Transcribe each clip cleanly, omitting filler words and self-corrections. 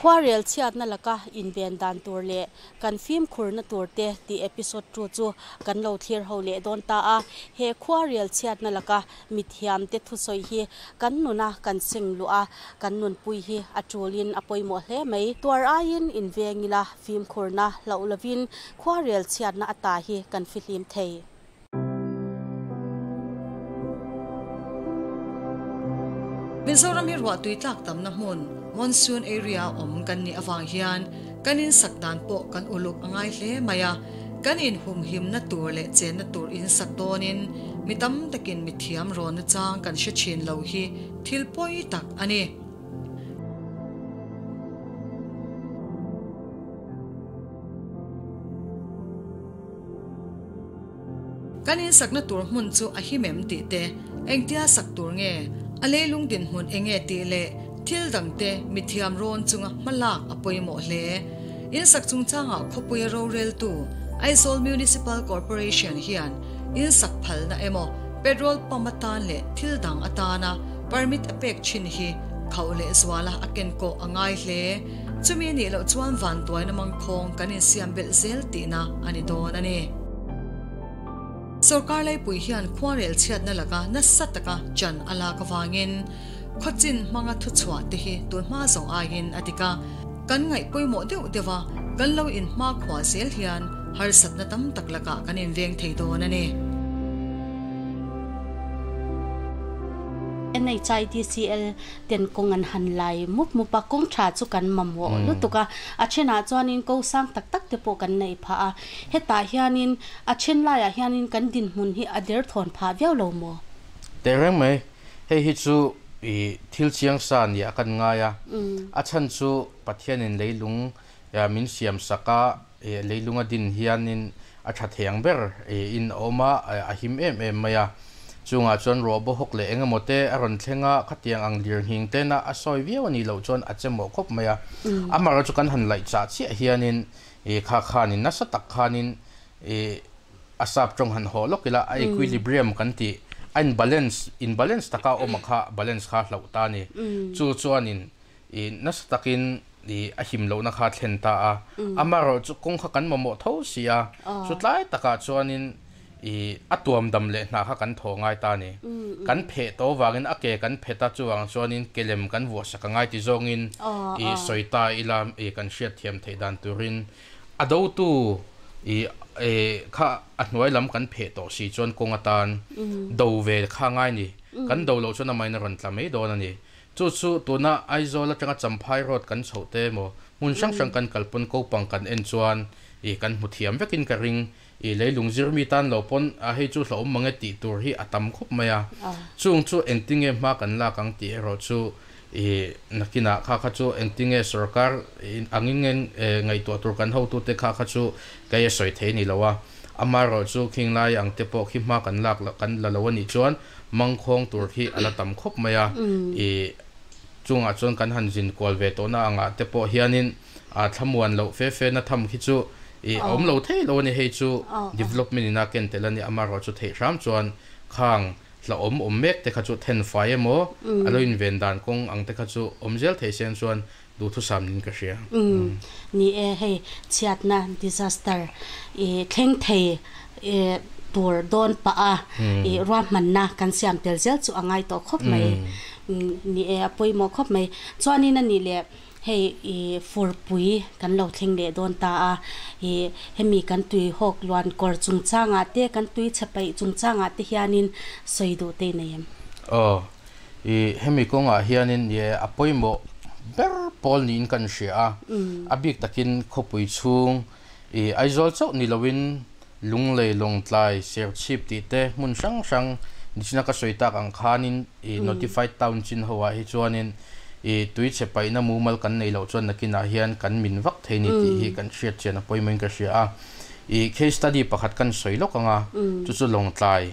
Khuarel chhiatna laka inven dan tur leh kan fimkhurna tur te tih episode two chu kan lo thlir ho leh dawn ta a. He khuarel chhiatna laka mithiamte thusawi hi kan nuna kan seng luh a, kan nunpui hi a tulin a pawimawh hle mai. Tuar aiin inveng ila fimkhurna hlauh lovin khuarel chhiatna ata hi kan fihlim thei. Mizoram hi ruahtui tlak tamna hmun, monsoon area, awm kan nih avang hian kan in sak dan pawh kan uluk a ngai hle mai a. Kan inhumhimna tur leh chenna tur in sak dawnin mi tam takin mithiam rawnna chang kan hre thin lo hi thil pawi tak a ni. Kan insakna tur hmun chu a him em tih te, engtia sak tur nge, a leilung dinhmun eng nge tih leh thil dangte mithiam rawn chunga hma lak a pawimawh hle. Insak chungchangah khawpuia roreltu Aizawl Municipal Corporation hian insak phalna emaw petrol pump atan leh thil dang atana permit a pek thin hi khauh leh zuala a kenkawh a ngai hle. Chumi nih loh chuan vantuaina mangkhawng kan insiam belh zel tihna a ni dawn a ni. Sorkar laipui hian khuarel chhiatna laka nasa taka chan a lak avangin khawchin hmanga thuchhuah te hi tunhma zawng aiin a dik a. Kan ngaih pawimawh deuh deuh a, kan lo inhmakhua zel hian harsatna tam tak lakah kan inveng thei dawn a ni. NHIDCL ten kawng an han lai mup mup a, kawng tha chu kan mamawh lutuk a, a thenah chuanin ko sang tak tak te pawh kan neih phah a, hetah hianin a then laiah hianin kan dinhmun hi a derthawn phah viau lo maw? Tehreng mai, hei hi chu i thil chiang sa nia kan ngai a, a chhan chu Pathianin leilung min siam sak a, leilung a din hianin a tha thei ang ber in a awm a, a him em em mai a. Chungah chuan ruah baw hawk leh eng emaw te a rawn thleng a, khatiang ang lir nghing tena a sawi viau a nih loh chuan a che mawh khawp mai a. Amaherawhchu chu kan han laih chah chiah hianin kha khanin nasa tak khanin a sap tawng han haw lawk ila a equilibrium kan tih a in balance in balance taka awm a kha balance kha hlauh ta a ni. Chu chuanin I nasa takin i a him lohna kha a thlen ta a, amaherawh chu kawng kha kan mamawh tho si a, chu tlai takah chuanin i a tuam dam leh hna kha kan thaw ngai ta a ni. Kan pheh tawh vangin a ke kan phet a, chuvang chuanin ke lem kan vuah sak a ngai ti zawngin i sawi ta ila i kan hriat thiam theih dan turin a dotu i kha a hnuai lam kan pheh tawh si chuan kawng atan do ve kha a ngai a ni. Kan do loh chuan amahin a rawn tla mai dawn a ni. Chu chu tuna Aizawl atanga Champhai road kan chhoh te emaw hmun hrang hrang kan kal pawn kopang kan en chuan ih kan hmu thiam vekin ka ring. Ih leilung zir mi tan lo pawn a hei chu hlauhawm mange tih tur hi a tam khawp mai a. Chung chu engtinge hma kan lak ang tih erawh chu ih nakinah kha kha chu engtinge sorkar angin nge ngaihtuah tur kan hotute kha kha chu kei a sawi thei a ni lo a. Amaherawh chu khing lai ang te pawh khi hma kan lak kan la lo a nih chuan Mangkhawng tur khi a la tam khawp mai a, i chungah chuan kan han zin kual ve tawhna angah te pawh hianin a thlamuan loh fe fe na tham khi chu i a awm lo thei lo a ni. Hei chu development in a ken tel a ni, amaherawh chu theih hram chuan khang hlauhawm awm mek te kha chu then fai emaw a lo inven dan kawng ang te kha chu awm zel thei sen chuan duhthusam niin ka hria. Ni e, hei chhiatna, disaster, i thleng thei tur dawn pah a, i ruahmanna kan siam tel zel chu a ngai tawh khawp mai. Ni e, a pawimawh khawp mai. Chuanin a nih leh hei i furpui kan lo thleng leh dawn ta a, i hemi kan tui hawk luan kawr chungchangah te, kan tui chhe paih chungchangah te hianin sawi duh te i nei em? Aw, I hemi kawngah hianin ni e a pawimawh ber pawl niin kan hria a, a bik takin khawpui chhung i Aizawl chauh ni loin Lunglei, Lawngtlai, Serchhip tih te hmun hrang hrang nichina ka sawi tak ang khanin i notified town chin ho ah hi chuanin i tui chhe paihna mumal kan neih loh chuan nakinah hian kan min vak thei ni tih hi kan hriat chian a pawimawhin ka hria a. I case study pakhat kan sawi lawk ang a, chu chu Lawngtlai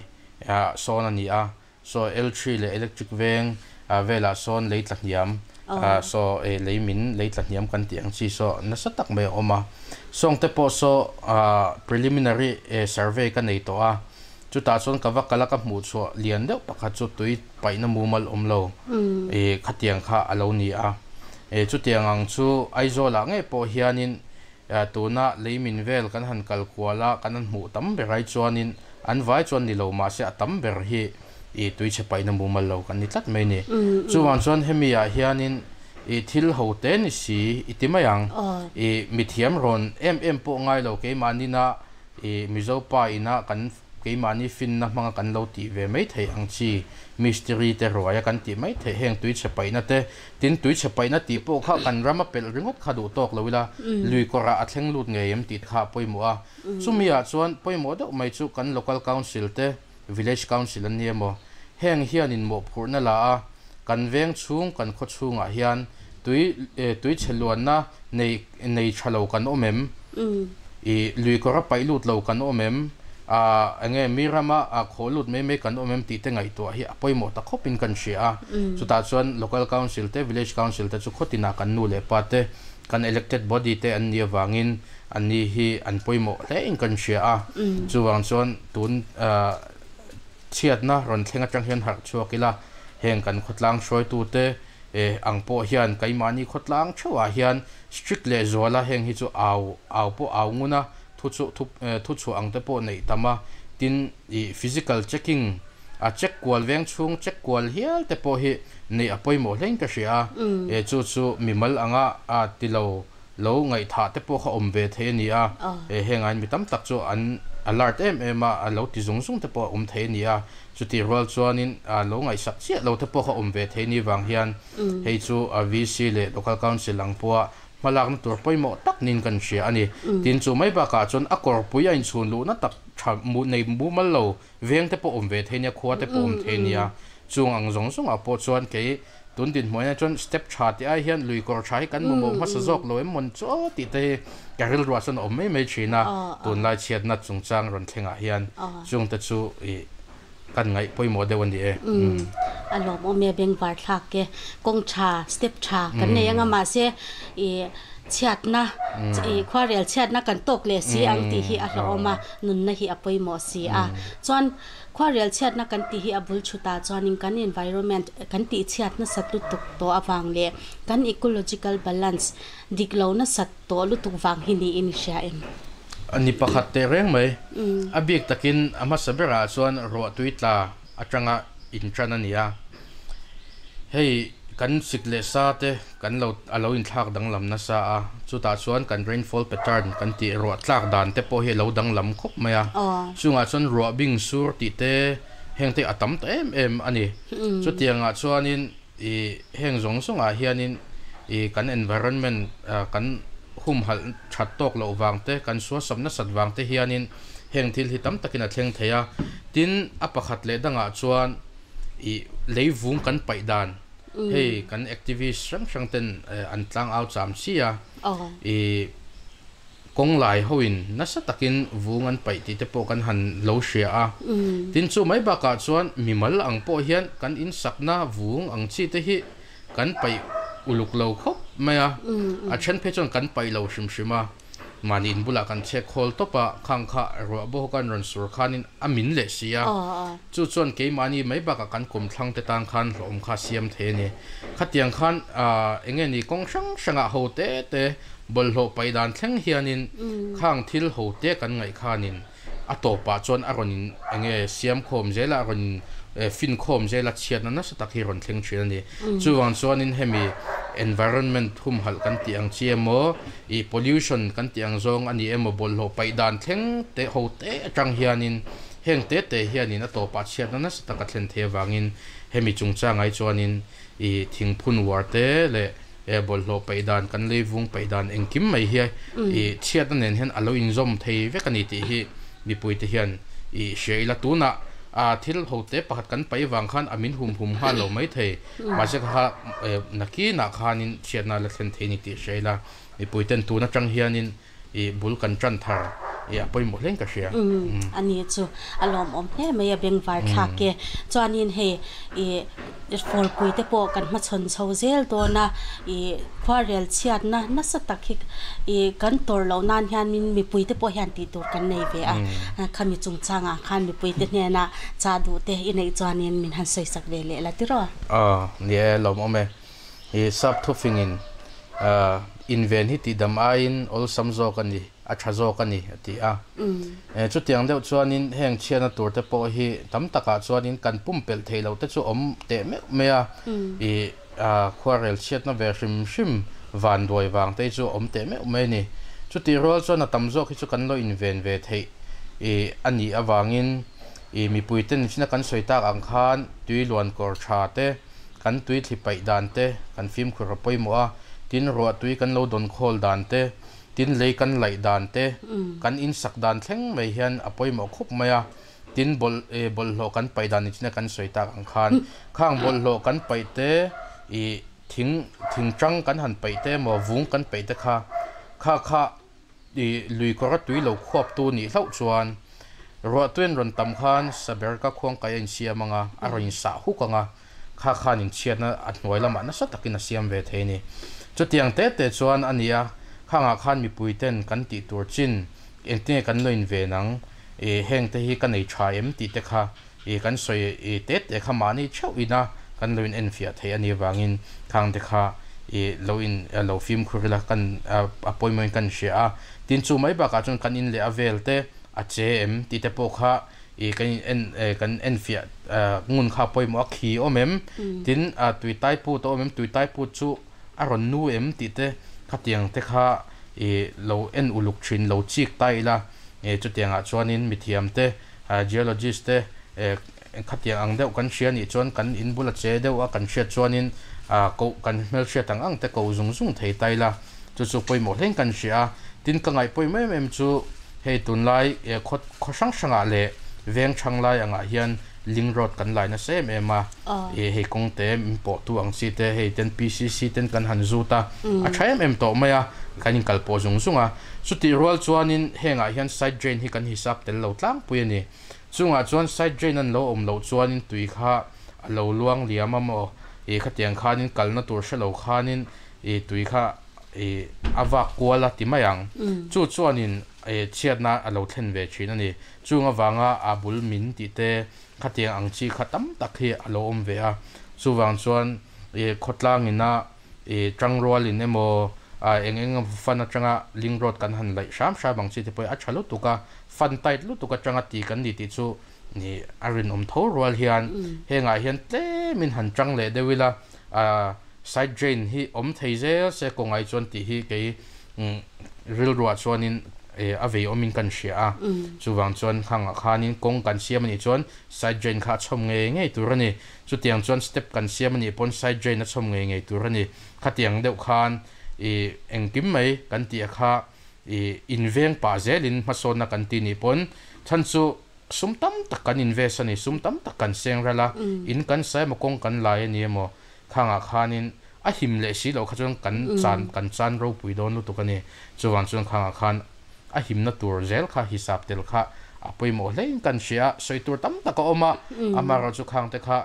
ah sawn a ni a. Saw L3 leh electric veng velah sawn lei tla hniam saw lei min lei tla hniam kan tih ang chi saw nasa tak mai a awm a. Sawng te pawh saw preliminary survey ka nei tawh a, chutah chuan ka va kal a ka hmuh chhuah lian deuh pakhat chu tui paihna mumal awm lo khatiang kha a lo ni a. Chutiang ang chu Aizawlah ngei pawh hianin tuna leimin vel kan han kal kual a, kan han hmuh tam ber ai chuanin an vai chuan ni lo mahse a tam ber hi i tuichhe paihna mumal lo kan ni tlat mai a ni. Chuvang chuan hemi ah hianin i thil ho te ni si i ti mai ang. I mithiam rawn em em pawh ngai lo keimahnin a i Mizo pa ina kan keimahni finna hmanga kan lo tih ve mai theih ang chi mistiri te ruaia kan tih mai theih heng tuichhe paihna te tin tuichhe paihna tih pawh kha kan rama pelh ringawt kha duh tawk lo ila lui kawrah a thleng lut ngei em tih kha a pawimawh a. Chumi ah chuan pawimawh deuh mai chu kan local council te village council an ni emaw heng hianin mawhphurhna la a kan veng chhung kan khaw chhungah hian tui tuichhe luanna nei nei tha lo kan awm em? I lui kawra paih lut lo kan awm em? A enge mi rama a khawh lut mai mai kan awm em tih te ngaihtuah hi a pawimawh ta khawpin kan hria a. Chutah chuan local council te village council te chu khawtinah kan nu leh pa te kan elected body te an nih avangin anni hi an pawimawh hle in kan hria a. Chuvang chuan tun chhiatna rawn thleng atang hian harh chhuak ila heng kan khawtlang hruaitute E, ang pawh hian keimahni khawtlang theuhah hian strict leh zuala heng hi chu au au pawh au ngun a, thu chu thu thu chhuah ang te pawh neih tam a, tin ih physical checking a check kual veng chhung check kual hial te pawh hi neih a pawimawh hlein ka hria a, e chu chu mimal anga a ti lo lo ngaihthah te pawh kha awm ve thei a ni a, e hengah hian mi tam tak chu an alert em em a, a lo ti zung zung te pawh a awm thei a ni a. Chutih rual chuanin lo ngaihsak chiah lo te pawh kha awm ve thei ni vang hian hei chu VC leh Local Council ang pawha hmalakna tur pawimawh tak niin kan hria a ni. Tin, chu mai bakah chuan a kawrpui a inchhun luhna tak tha nei mumal lo veng te pawh awm ve thei nia, khua te pawh awm thei nia. Chung ang zawng zawngah pawh chuan kei tun dinhmuh hian chuan step tha tih ai hian lui kawr tha hi kan mamawh hmasa zawk lo em mawn chu aw tih te hi ka rilruah chuan a awm mai mai thin a, tunlai chhiatna chungchang rawn thlengah hian chungte chu ih kan ngaih pawimawh deuh a ni e. A lawmawm e bengvar thlak e, kawng tha step tha kan nei anga mahse ih chhiatna ih khuarel chhiatna kan tawk leh si ang tih hi a hlauhawm a, nunna hi a pawimawh si a, chuan Khuarel chhiatna kan tih hi a bul chhutah chuanin kan environment kan tih chhiat nasat lutuk tawh avang leh kan ecological balance dik lo nasat tawh lutuk vang hi niin i hria em? A ni pakhat teh reng mai. A bik takin a hmasa berah chuan ruahtui tla atanga intan a ni a. Hei kan sik leh sa te kan lo a lo inthlak danglam nasa a, chutah chuan kan rainfall pattern kan tih ruah tlak dan te pawh hi a lo danglam khawp mai a, chungah chuan ruah bing sur tih te heng te a tam ta em em a ni. Chutiangah chuanin ih heng zawng zawngah hianin ih kan environment kan humhalh that tawk loh vang te, kan suasam nasat vang te hianin heng thil hi tam takin a thleng thei a. Tin, a pakhat leh dangah chuan ih lei vung kan paih dan hei kan activist hrang hrang ten an tlang au cham chi a ih kawng lai ho in nasa takin vung an paih tih te pawh kan han lo hria a tin chu mai bakah chuan mimal ang pawh hian kan insakna vung ang chi te hi kan paih uluk lo khawp mai a a then phei chuan kan paih lo hrim hrim a. Mahni in bulah kan chhek khawl tawp a, khang kha ruah bawk a rawn sur khanin a min leh si a. Chu chuan keimahni mai bakah kan kumthlang te tan khan hlawhawm kha a siam thei a ni. Khatiang khan eng nge ni kawng hrang hrangah ho te te bawlhhlawh paih dan thleng hianin khang thil ho te kan ngaih khanin A tawpah chuan a rawn in eng nge siam khawm zel a, a rawn in fin khawm zel a, chhiatna nasa tak hi rawn thleng thin a ni. Chuvang chuanin hemi environment humhalh kan tih ang chi emaw, ih pollution kan tih ang zawng a ni emaw, bawlhhlawh paih dan thleng te ho te atang hianin heng te te hianin a tawpah chhiatna nasa tak a thlen thei avangin hemi chungchangah hi chuanin ih thingphun uar te leh He bawlhhlawh paih dan, kan leivung paih dan engkim mai hi i chhiatna nen hian a lo inzawm thei vek a ni tih hi mipuite hian i hria ila. Tunah a thil hote pakhat kan paih vang khan a min hum hum nghal lo mai thei. Mahse kha nakinah khanin chhiatna la thlen thei a ni tih hria ila. Mipuiten tun atang hianin I bul kan tan thar i a pawimawh hlein ka hria. Umm a ni chu a lawmawm hle mai a bengvar thlak e. Chuanin hei i fawrpui te pawh kan hmachhawn chho zel dawn a, i khuarel chhiatna nasa tak hi i kan tawrh loh nan hianin mipui te pawh hian tih tur kan nei ve a, khami chungchangah khan mipui te hnena chah duh te i neih chuanin min han sawisak ve leh la tiraw? Aw ni e lawmawm e. I sap thufingin. Inven hi tihdam aiin awlsam zawk a ni, a tha zawk a ni, a ti a. Chutiang deuh chuanin heng chhiatna tur te pawh hi tam takah chuanin kan pumpelh theih loh te chu awm teh meuh mai a, ih khuarel chhiatna ve hrim hrim vanduai vang te hi chu awm teh meuh mai a ni. Chutih rual chuan a tam zawk hi chu kan lo inven ve theih ih a nih avangin ih mipuite nichina kan sawi tak ang khan tui luan kawr tha te, Kan tui thli paih dan te kan fimkhur a pawimawh a, tin ruah tui kan lo dawn khawl dan te, tin lei kan laih dan te, kan in sak dan thleng mai hian a pawimawh khawp mai a, tin bawlh bawlhhlawh kan paih dan nichina kan sawi tak ang khan khang bawlhhlawh kan paih te ih thing thing tang kan han paih te emaw vung kan paih te kha kha kha Ih lui kawra tui lo khuap tu nih hlauh chuan ruah tui an rawn tam khan saber ka khuang kai a insiam ang a, a rawn insah huk ang a, kha khan inchhiatna a hnuai lamah nasa takin a siam ve thei a ni. Chutiang te te chuan a ni a, khangah khan mipui ten kan tih tur chin engtinge kan lo inven ang, ih heng te hi ka nei tha em tih te kha ih kan sawi ih te te kha mahni theuh ina kan lo in enfiah theih a nih avangin khang te kha ih lo in lo fimkhur ila kan a pawimawhin kan hria a, tin chu mai bakah chuan kan in leh a vel te a che em tih te pawh kha ih kan in en kan enfiah ngun kha a pawimawh a, khi awm em tin tui tai put a awm em tui tai put chu a rawn nu em tih te khatiang te kha ih lo en uluk thin lo chik ta ila chutiangah chuanin mithiam te Geologist te khatiang ang deuh kan hria nih chuan kan in bula che deuh a kan hriat chuanin koh kan hmelhriat ang ang te ko zung zung thei ta ila chu chu pawimawh hlein kan hria a. Tin ka ngaih pawimawh em em chu hei tunlai khaw khaw hrang hrangah leh veng thang lai angah hian link road kan lai nasa em em a, hei kawng te min pawh tu ang chi te hei ten PCC ten kan han zut a, a tha em em tawh mai a kan inkal pawh zung zung a. Chutih rual chuanin hengah hian side drain hi kan hisap tel lo tlangpui a ni. Chungah chuan side drain an lo awm loh chuanin tui kha a lo luang liam a maw? Ih khatiang khanin kalna tur hre lo khanin ih tui kha ih a vak kual a ti mai ang. Chu chuanin ih chhiatna a lo thlen ve thin a ni. Chung avanga a bul min tih te khatiang ang chi kha tam tak hi a lo awm ve a. Chuvang chuan ih khawtlang ina I tangrualin emaw eng eng fan atanga link road kan han laih hram hram ang chi te pawh hi a tha lutuk a, fan tight lutuk atanga ti kan ni tih chu a rinawm tho rual hian hengah hian tlemin han tang leh deuh ila side drain hi awm thei zel se kawngai chuan tih hi kei rilruah chuanin a vei awmin kan hria a, chuvang chuan khangah khanin kawng kan siam anih chuan side drain kha a chhawm ngei ngei tur a ni. Chutiang chuan step kan siam a nih pawn side drain a chhawm ngei ngei tur a ni. Khatiang deuh khan ih engkim mai kan tih a kha ih inveng pah zelin hmasawnna kan ti nih pawn chhan chu sum tam tak kan invest a ni, sum tam tak kan seng ral a, in kan sa emaw kawng kan lai a ni emaw khangah khanin a him leh si loh kha chuan kan chan kan chan ropui dawn lutuk a ni. Chuvang chuan khangah khan a himna tur zel kha hisap tel kha a pawimawh hlein kan hria a, sawi tur tam tak a awm a, amaherawh chu khang te kha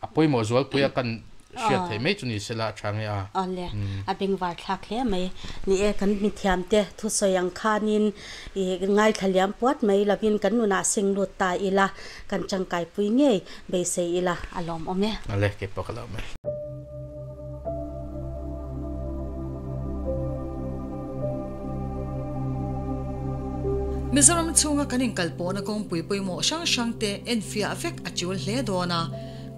a pawimawh zualpui a kan hriat theih mai chu ni sela a tha nge a. Awle, a bengvar thlak hle mai. Ni e, kan mithiam te thusawi ang khanin i ngaithla liam puat mai lovin kan nunah seng lut ta ila, kan tangkaipui ngei beisei ila a lawmawm e. Awle, keipawh ka lawm e. Mizoram chhunga kan inkalpawhna kawngpui pawimawh hrang hrangte enfiah vek a tul hle dawn a,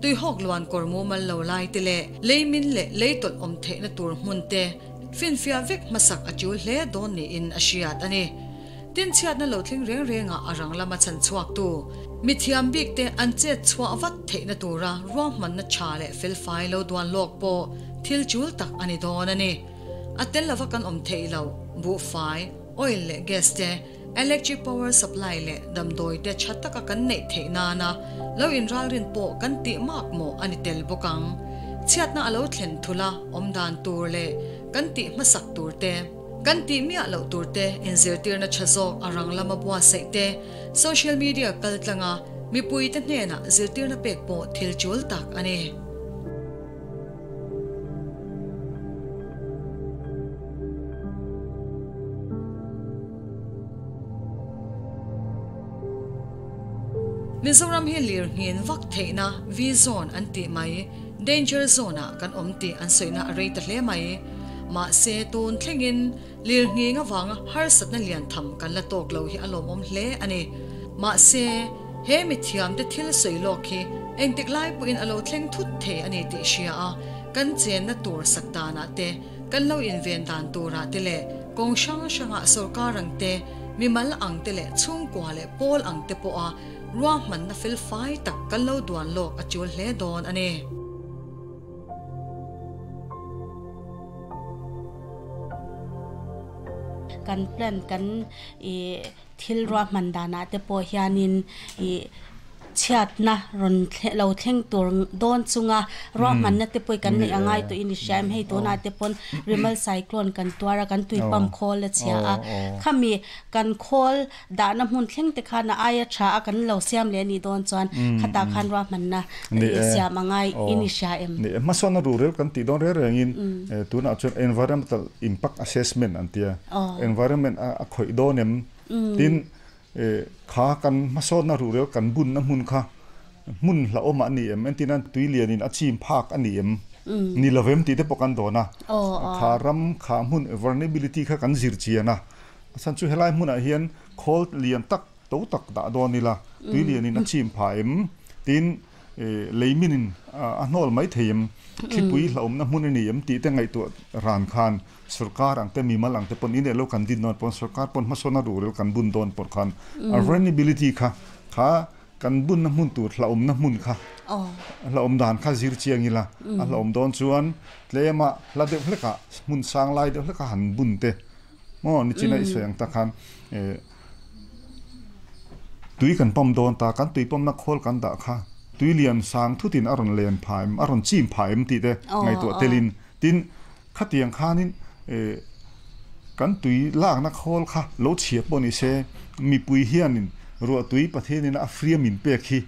tuihawk luan kawr mumal lo lai te leh leimin leh lei tawlh awm theihna tur hmun te finfiah vek hmasak a tul hle dawn niin a hriat a ni. Tin chhiatna lo thleng reng rengah a rang lama chhan chhuaktu mithiam bikte an chet chhuah vat theihna tura ruahmanna tha leh felfai lo duan lawk pawh thil chul tak a ni dawn a ni. A tel lova kan awm theih loh, buhfai, oil leh gas te, electric power supply leh damdawi te tha taka kan neih theih nana lo inralrin pawh kan tih mak mawh a ni tel bawk ang. Chhiatna a lo thlen thula awmdan tur leh kan tih hmasak tur te, Kan tih miah loh tur te, inzirtirna tha zawk a rang lama buatsaih te, social media kal tlanga mipuite hnenah zirtirna pek pawh thil tul tak a ni. Mizoram hi lirnghin vak theihna V-zone an tih mai, danger zone-ah kan awm tih an sawina a rei ta hle mai. Mahse, tun thlengin lirnghing avanga harsatna lian tham kan la tawk lo hi a lawmawm hle a ni. Mahse, he mithiamte thil sawi lawk hi engtik lai pawhin a lo thleng thut thei a ni tih hria a, kan chenna tur sak danah te, kan lo inven dan turah te leh kawng hrang hrangah sorkar ang te, mimal ang te leh chhungkua leh pawl ang te pawha ruahmanna felfai tak kan lo duan lawk a tul hle dawn a ni. Kan plan kan ih thil ruahman danah te pawh hianin ih chhiatna rawn lo thleng tur dawn chunga ruahmanna te pawh kan neih a ngai tawhin i hria em hei tunah te pawn Rimal cyclone kan tuar a kan tui pump khawl a chhia a khami kan khawl Dahna hmun thleng te khan a aia tha a kan lo siam leh anih dawn chuan khatah khan ruahmanna i siam a ngai in i hria em? Ni e, hmasawnna rurel kan tih dawn reng rengin tunah chuan environmental impact assessment an tia, environment a khawih dawn em? Tin, kha kan hmasawnna rurel kan bunna hmun kha hmun hlauhawm ah a ni em? Entirnan tui lianin a chim phak a ni em? Ni lovem tih te pawh kan dawn a, kha ram kha hmun vulnerability kha kan zir chian a. A chhan chu helai hmunah hian khawl lian tak to tak dah dawn ila, tui lianin a chim phah em? Tin, lei minin a hnawl mai thei em? Thlipui hlauhawmna hmun a ni em tih te ngaihtuah ran khan sorkar ang te, mimal ang te pawn in elo kan din dawn pawn sorkar pawn hmasawn a ruhrel kan bun dawn pawh khan a vulnerability kha kha kan bunna hmun tur hlauhawmna hmun kha hlauhawm dan kha zir chiang ila, a hlauhawm dawn chuan tlema hla deuh hlekah hmun sang lai deuh hlekah han bun te Maw nichina i sawi ang tak khan tui kan pawm dawn ta, kan tui pawmna khawl kan dah kha tui lian sang thutin a rawn len phah em, a rawn chim phah em tih te ngaihtuah telin tin khatiang khanin kan tui lakna khawl kha lo chhia pawh ni se mipui hianin ruahtui Pathianin a friam in pek hi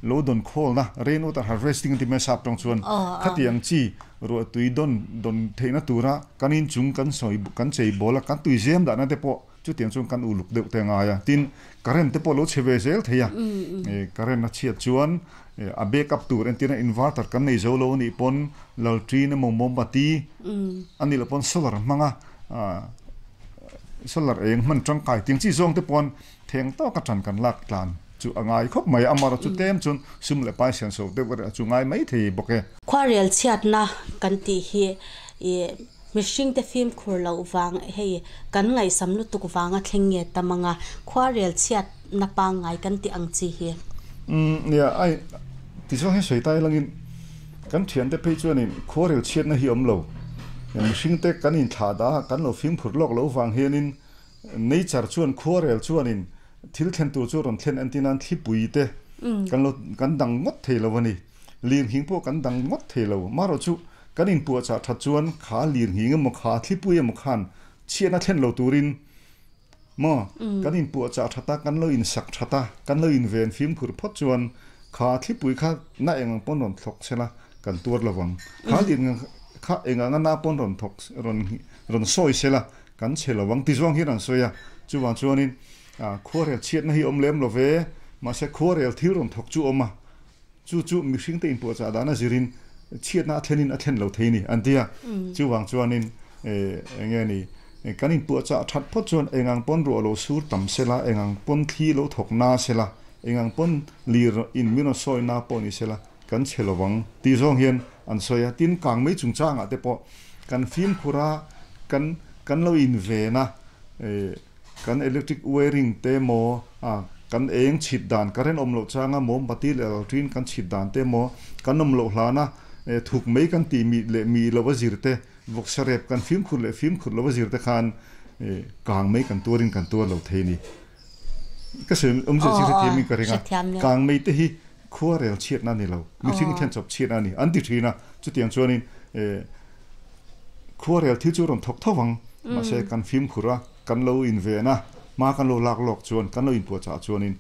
Lo dawn khawlna, rain water harvesting an ti mai sap tawng chuan khatiang chi ruahtui dawn dawn theihna tura kan inchung kan sawi kan chei bawl a, kan tui zem dahna te pawh chutiang chuan kan uluk deuh te a ngai a. Tin, current te pawh lo chhe ve zel thei a, current a chhiat chuan a back up tur entirna inverter kan nei zo lo anih pawn lalṭin emaw mombati anih loh pawn solar hmanga solar eng hman tangkai tiang chi zawng te pawn Theng tawka ṭan kan lak tlan chu a ngai khawp mai. Amarawh chu tlem chuan sum leh pai sian so deuh erawh chu ngai mai thei bawk e. Khuarel chhiatna kan tih hi i mihringte fimkhur loh vang hei kan ngaihsam lutuk vanga thleng nge tam anga khuarel chhiatna pangngai kan tih ang chi hi. Umm nia ai tichuan hi sawi ta ilangin kan thiante phei chuanin khuarel chhiatna hi awm lo mihringte kan inthlah dah a kan lo fimkhur lawk loh vang hianin Nature chuan khuarel chuanin thil thlen tur chu rawn thlen entir nan thlipui te kan lo kan dang ngawt thei lo a ni. Lirnghing pawh kan dang ngawt thei lo. Marawh chu kan inpuahchah that chuan kha lirnghing emaw kha thlipui emaw khan chhiatna thlen lo turin maw kan inpuahchah that a, kan lo insak that a, kan lo inven fimkhur phawt chuan kha thlipui kha na eng ang pawn rawn thlawk se la kan tuar lo vang. Kha lirnghing kha eng anga na pawn rawn thawk rawn rawn sawi se la Kan chhe lo ang ti zawng hian an sawi a, chuvang chuanin khuarel chhiatna hi awm lem lo ve, mahse khuarel thil rawn thawk chu awm a, chu chu mihringte inpuahchah dana zirin chhiatna a thlenin a thlen lo thei ni an ti a, chuvang chuanin eng nge ni kan inpuahchah that phawt chuan eng ang pawn ruah lo sur tam sela, eng ang pawn thli lo thawk na sela, eng ang pawn lir in min rawn sawi na pawh ni sela kan chhe lo ang ti zawng hian an sawi a, tin kang mai chungchangah te pawh kan fimkhur a, kan kan lo inven a, kan electric wiring te emaw kan eng chhit dan current awm loh changa mombati leh lalṭin kan chhit dan te emaw kan awm loh hlana thuk mai kan tih mi leh mi lo a zir te vawksa rep kan fimkhur leh fimkhur lo a zir te khan kang mai kan tuarin kan tuar lo thei a ni. Ka sawi awmzia chu hrethiam in ka ring a, kang mai te hi khua rel chhiatna a ni lo, mihring thlen chawp chhiatna a ni an ti thin a, chutiang chuanin khua rel thil chu rawn thawk tho vang, mahse kan fimkhur a, kan lo inven a, hma kan lo lak lawk chuan, kan lo inpuahchah chuanin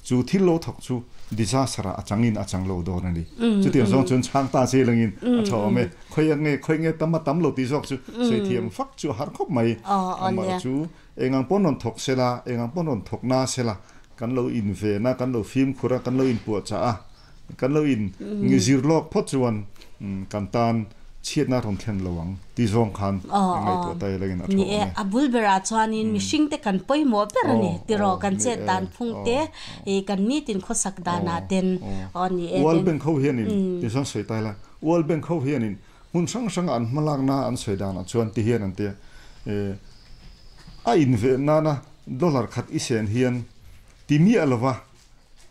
chu thil lo thawk chu disaster ah a changin a chang lo dawn a ni. Chutiang zawng chuan chhang ta che langin a tha awm e, khawi nge khawi nge tam a tam lo tih zawk chu sawi thiam fak chu a har khawp mai, amah chu Eng ang pawn rawn thawk sela, eng ang pawn rawn thawk na sela, kan lo inven a, kan lo fimkhur a, kan lo inpuahchah a, kan lo in zir lawk phawt chuan kan tan Chhiat na rawn thlen lo ang ti zawng khan ngaihtuah ta ila in a tha awm e. A bul berah chuanin mihring te kan pawimawh ber a ni tiraw kan chet dan phung te kan nitin khawsak danah ten aw ni e. World Bank ho hianin ti chuan sawi ta ila World Bank ho hianin hmun hrang hranga an hmalakna an sawi danah chuan ti hian an ti a a inveh nana dollar khat i sen hian ti miah lova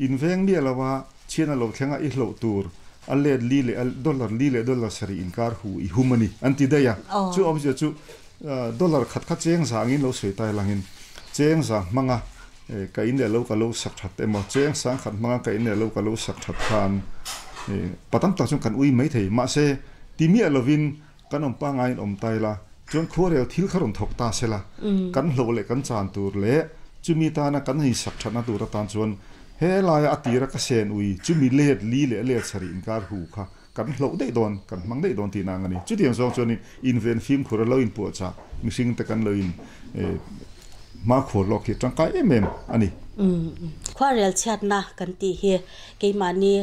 Inveng miah lo a, chhian a lo thleng a i hloh tur a let li leh a dollar li leh dollar sarih inkar hu i hum a ni an ti daih a. Chu awmzia chu dollar khat kha cheng za angin lo sawi tai langin cheng za hmanga ka in leh lo ka lo sak that emaw cheng sang khat hmanga ka in leh lo ka lo sak that khan pa tam tak chuan kan ui mai thei. Mahse ti miah lovin kan awm pangaiin awm ta ila chuan khuarel thil kha rawn thawk ta sela, kan hloh leh kan chan tur leh chumi tana kan insak thatna tur atan chuan he laia a tira ka sen ui chumi let li leh let sarih inkar hu kha kan hloh daih dawn, kan hmang daih dawn tihna ang a ni. Chutiang zawng chuanin inven fimkhur a lo inpuahchah mihring te kan lo in hmakhur lawk hi tangkai em em a ni. Khuarel chhiatna kan tih hi keimahni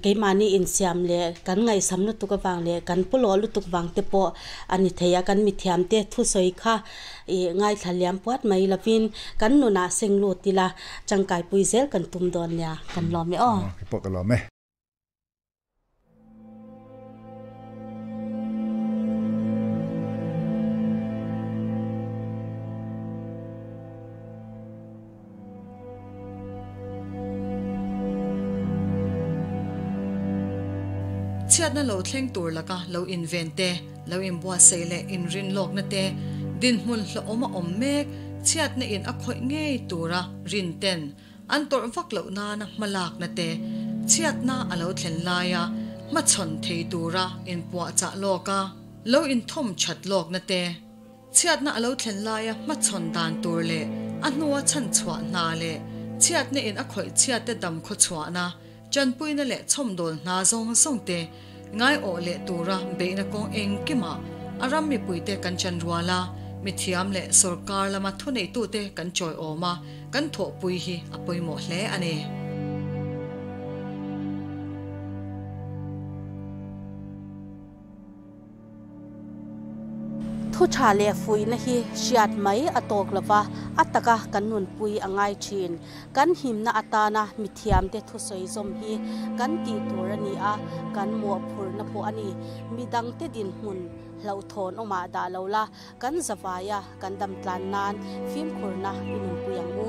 Keimahni insiam leh kan ngaihsam lutuk avang leh kan pawlawh lutuk vang te pawh a ni thei a, kan mithiamte thusawi kha ih ngaithla liam puat mai lovin kan nunah seng lut ila tangkaipui zel kan tum dawn nia, kan lawm e aw. Kei pawh ka lawm e. Chhiatna lo thleng tur laka lo inven te, lo inbuatsaih leh inrinlawkna te, dinhmun hlawhawm a awm mek, chhiatna in a khawih ngei tura rin ten an tawrh vak loh nana hmalakna te, chhiatna a lo thlen laia hmachhawn thei tura inpuahchah lawk a, lo inthawm that lawkna te. Chhiatna a lo thlen laia hmachhawn dan tur leh a hnua chhanchhuah hna leh chhiatna in a khawih chhiatte dam khawchhuahna, tanpuina leh chhawmdawl hna zawng zawng te ngaiawh leh tura beihna kawng engkimah a ram mipuite kan chanrual a, mithiam leh sawrkar lama thuneitute kan chawiawm a, kan thawhpui hi a pawimawh hle a ni. Thu tha leh fuihna hi hriat mai a tawk lova, a taka kan nunpui a ngai thin. Kan himna atana mithiamte thusawi zawm hi kan tih tur a ni a, kan mawhphurhna pawh a ni. Midangte dinhmun hlauhthawn awmah dah lo la, kan zavaia kan damtlan nan fimkhurna i nunpui ang u.